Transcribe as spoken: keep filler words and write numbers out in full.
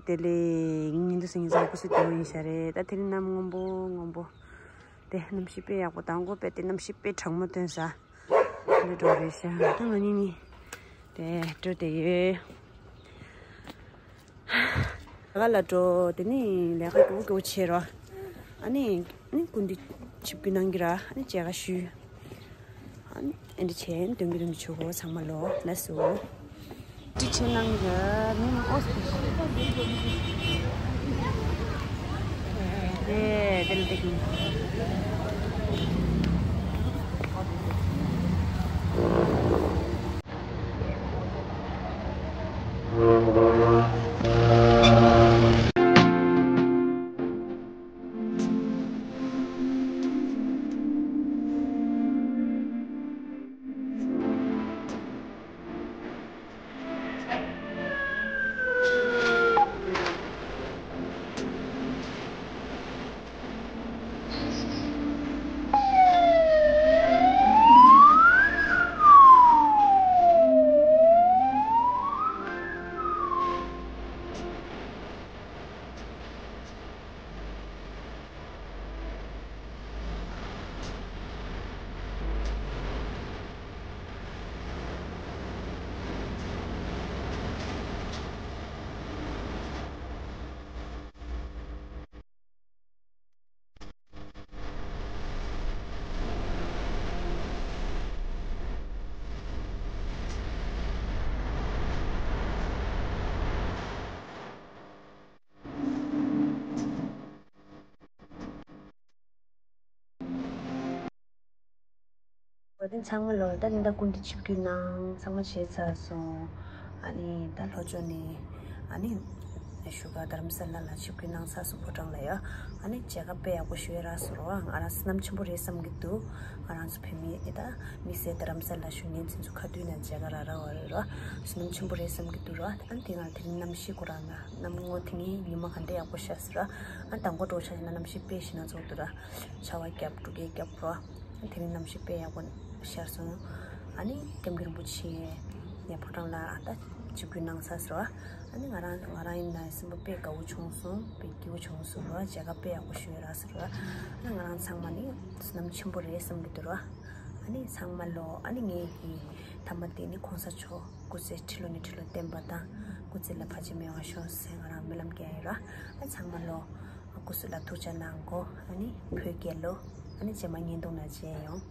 བདེ་ལེགས། ཉིན་དུ་སེང་གེ་བཟང་སྐུ་གཟུགས་བདེ་པོ་ཡིན་ཤག་རེད། ད་དེ་རིང་གནམ་སྔོན་པོ་སྔོན་པོ། དེ་གནམ་གཤིས་དཔེ་ཡག་པོ། དང་པོ་དཔེ་དེ་གནམ་གཤིས་དཔེ་གྲང་མོ་ཐོན་ས། འདི་འགྲོ་རེད་ཤག་ད་ང་གཉིས་གཉིས་དེ་འགྲོ་བསྡད་ཡོད། ལས་ཀ་ལ་འགྲོ། དེ་ནི་ལས་ཀ་མགྱོགས་པོ་མགྱོགས་པོ་བྱེད་རོགས། ཨ་ནི་ཨ་ནི་སྐུ་མདུན་ཆིབས་བསྒྱུར་གནང་གི་ར། ཨ་ནི་མཇལ་ཁ་ཞུ། ཨ་ནི་ཨེ་འདྲ་བྱས་ནས་སྟོན་གི་སྟོན་གི་བྱེད་དགོས། ཚང་མ་ལོ་ལགས་སོ། ཅིག་བྱེད་གནང་གི་ར། མི་མང་ཨོ་སི་དེ་དེ་ལ་བསྡད་ཀྱི། བ་དན་ཚང་མ་ལོ། ད་ནི་ད་སྐུ་མདུན་ཆིབས་བསྒྱུར་གནང་། ཚང་མ་བྱས་ཚར་སོང་། ཨ་ནི་ད་ལྷོ་ཕྱོགས་ནས་ཨ་ནི་བཞུགས་སྒར་རྡ་རམ་ས་ལ་ལ་ཆིབས་བསྒྱུར་གནང་ཚར་སོང་། ཕོ་བྲང་ལ་ཡ། ཨ་ནི་མཇལ་ཁ་དཔེ་ཡག་པོ་ཞུ་ཡ་རག་སོང་རོ། ང་རང་བསོད་ནམས་ཆེན་པོ་རེད་བསམ་གྱི་འདུག་ང་རང་ཚོ་བོད་མི་ད་དམིགས་བསལ་རྡ་རམ་ས་ལ་བཞུགས་མཁན་ཚོ་ཁ་ཐུག་ནས་མཇལ་ཁ་རག་རག་པ་རེད་རོ། བསོད་ནམས་ཆེན་པོ་རེད་བསམ་གྱི་འདུག་རོ། ཨ་ནི་དེ་ང་དེ་རིང་གནམ་གཤིས་ཁོ་རང་ན་གནམ་ངོ་དེ་ངའི་ཉི་མ་ག་འདྲ་ཡག་པོ་ཤར་སོང་ར། ཨ་ནི་དང་པོ་འགྲོ་ཆ་ཡིན་ན་གནམ་གཤིས་དཔེ་ཞེད་སྣང་ཚོགས་འདུག་ར། ཆར་པ་བརྒྱབ། འབྲུག་སྐད་བརྒྱབ་རོ། ཨ་ནི་དེ་རིང་གནམ་གཤིས་དཔེ་ཡག་པོ་ཤར་སོང་། ཨ་ནི་སྐྱབས་མགོན་རིན་པོ་ཆེ་ཡ་ཕོ་བྲང་ལ་ཨ་ད་ཆིབས་བསྒྱུར་གནང་ཚར་སོང་ར། ཨ་ནི་ང་རང་ང་རང་ཡིན་ན་སེམས་པ་དཔེ་དགའ་བོ་བྱུང་སོང་། དཔེ་སྐྱིད་པོ་བྱུང་སོང་ར། མཇལ་ཁ་དཔེ་ཡག་པོ་ཞུ་ཡ་རག་སོང་ར། ཨ་ནི་ང་རང་ཚང་མ་ནི་བསོད་ནམས་ཆེན་པོ་རེད་བསམ་གྱི་འདུག་ར། ཨ་ནི་ཚང་མ་ལོ། ཨ་ནི་ངའི་གི་ཐ་མ་དེ་ནི་གོང་ས་མཆོག་སྐུ་ཚེ་ཁྲི་ལོ་ནས་ཁྲི་ལོ་བརྟན་པ་དང་། སྐུ་ཚེ་ལ་བར་ཆད་མེད་པ་ཤོག་ཟེར་ང་རང་སྨོན་ལམ་རྒྱག་ཡིན་ར། ཨ་ཚང་མ་ལོ་སྐུ་གཟུགས་ལ་ཐུགས་ཅག་གནང་གོ། ཨ་ནི་བོད་རྒྱལ་ལོ། ཨ་ནི་རྗེས་མ་བརྙན་ཐུང་ནང་མཇལ་ཡོང་།